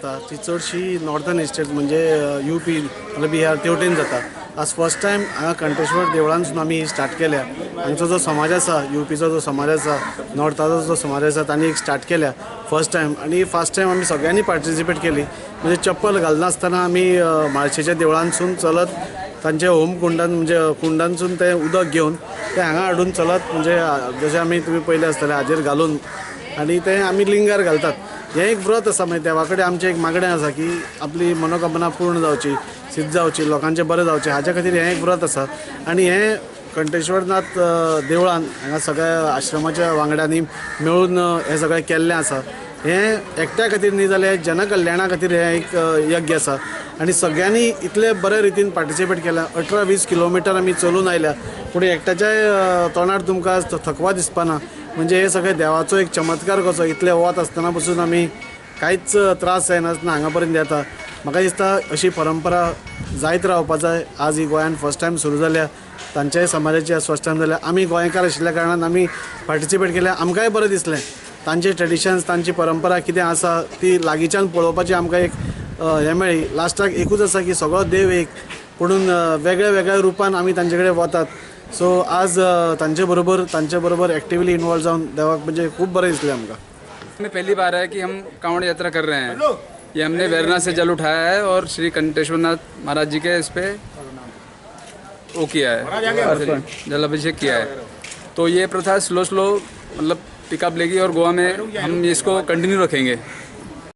ती चडशी northern state म्हणजे यूपी नाल्यार बिहार तेवटेन जाता. आज फर्स्ट टायम हांगा कंठेश्वर देवळांतसून आमी स्टार्ट केल्या. हांगचो जो समाज आसा, यूपीचो जो समाज आसा, नॉर्थाचो जो समाज आसा, तांणी एक स्टार्ट केल्या फर्स्ट टायम. आनी फर्स्ट टायम आमी सगळ्यांनी पार्टिसिपेट केली. म्हणजे चप्पल घालनासतना आमी म्हाळशेच्या देवळांतसून चलत तांचे होम कुंडान म्हणजे कुंडांतसून तें उदक घेवन तें हांगा हाडून चलत, म्हणजे जशें आमी तुमी पयलें आसतलें हाजेर घालून आनी तें आमी लिंगार घालतात. हें एक व्रत आसा. मागीर देवा कडेन आमचें एक मागणें आसा की आपली मनोकामना पूर्ण जावची, सिद्ध जावची, लोकांचें बरें जावचें, हाज्या खातीर हें एक व्रत आसा. आनी हें कंठेश्वरनाथ देवळान हांगा सगळ्या आश्रमाच्या वांगड्यांनी मेळून हें सगळें केल्लें आसा. हें एकट्या खातीर न्ही जाल्यार जनकल्याणा खातीर हें एक यज्ञ आसा. आनी सगळ्यांनी इतले बरे रितीन पार्टिसिपेट केलां. 18-20 किलोमिटर आमी चलून आयल्या, पूण एकट्याच्याय तोंडार तुमकां थकवा दिसपाना. म्हणजे हे सगळे देवाचो एक चमत्कार कसो, इतले वत आसतना पसून आमी कांयच त्रास जायनासतना हांगा पर्यंत येता. म्हाका दिसता अशी परंपरा जायत रावपा जाय. आज ही गोंयान फर्स्ट टायम सुरू जाल्या, तांच्याय समाजाची आज फर्स्ट टायम जाल्या. आमी गोंयकार आशिल्ल्या कारणान आमी पार्टिसिपेट केल्या, आमकांय बरें दिसलें. तांचे ट्रेडिशन्स, तांची परंपरा कितें आसा ती लागींच्यान पळोवपाची आमकां एक हें मेळ्ळी. लास्टाक एकूच आसा की सगळो देव एक, पुणून वेगळ्या वेगळ्या रुपान आमी तांचे कडेन वतात. सो आज तांचे बरोबर एक्टिवली इन्वॉल्व जावन देवाक म्हणजे खूब बरें दिसलें आमकां. में पहली बार है कि हम कांवड़ यात्रा कर रहे हैं. ये हमने वेरना से जल उठाया है और श्री कंठेश्वरनाथ महाराज जी के इस पे वो किया है, जलाभिषेक किया है. तो ये प्रथा स्लो स्लो मतलब पिकअप लेगी और गोवा में हम इसको कंटिन्यू रखेंगे.